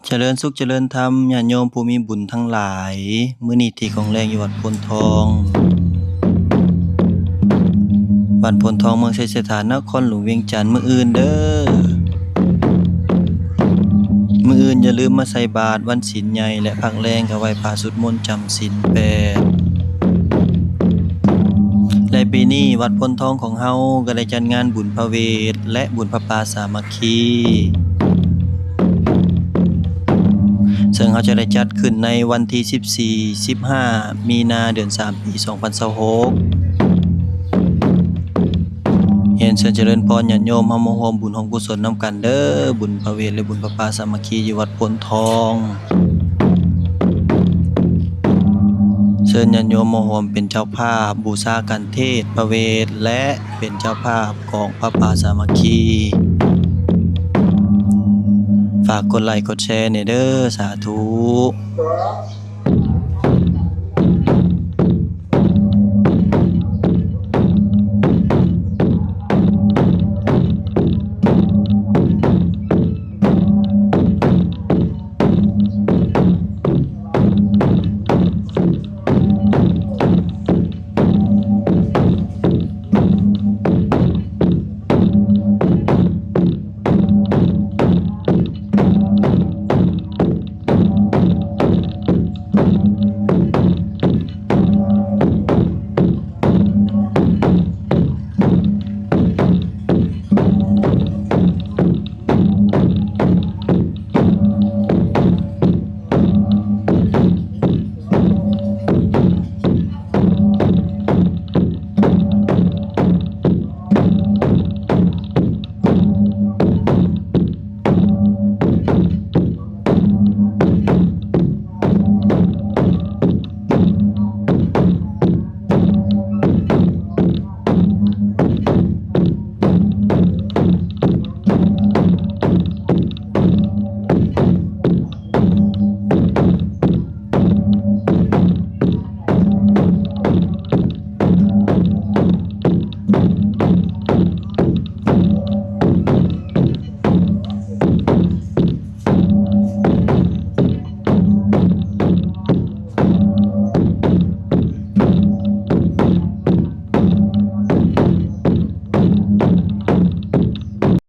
ຈະເລີນສຸກຈະເລີນທຳ ຍາດໂຍມຜູ້ມີບຸນທັງຫຼາຍ, ມື້ນີ້ທີ່ຂອງແລງຢູ່ວັດໂພນທອງ, ວັດໂພນທອງ ເມືອງໄຊເສດຖາ ນະຄອນຫຼວງວຽງຈັນ. ມື້ອື່ນເດີ ມື້ອື່ນຢ່າລືມມາໃສ່ບາດວັນສິນໃຫຍ່ ແລະ ພັກແລງກໍໄຫວ້ພະ ສວດມົນຈຳສິນແປດ. ແລະ ປີນີ້ວັດໂພນທອງຂອງເຮົາກໍໄດ້ຈັດງານບຸນພະເວດ ແລະ ບຸນພະປ່າສາມັກຄີ ເຊິ່ງເຮົາຈະໄດ້ຈັດຂຶ້ນໃນວັນທີສິບສີ່ ສິບຫ້າ ມີນາ ເດືອນສາມ ປີສອງພັນຊາວຫົກ. ຮຽນເຊີນຈະເລີນພອນຍາດໂຍມ ເຮົາມາຮ່ວມບຸນຮ່ວມກຸສົນນຳກັນເດີ ບຸນພະເວດ ແລະ ບຸນພະປ່າສາມັກຄີ ຢູ່ວັດໂພນທອງ. ເຊີນຍາດໂຍມມາຮ່ວມເປັນເຈົ້າພາບບູຊາກັນເທດພະເວດ ແລະ ເປັນເຈົ້າພາບກອງພະປ່າສາມັກຄີ. ຝາກກົດໄລກົດແຊແດ່ເດີ ສາທຸ.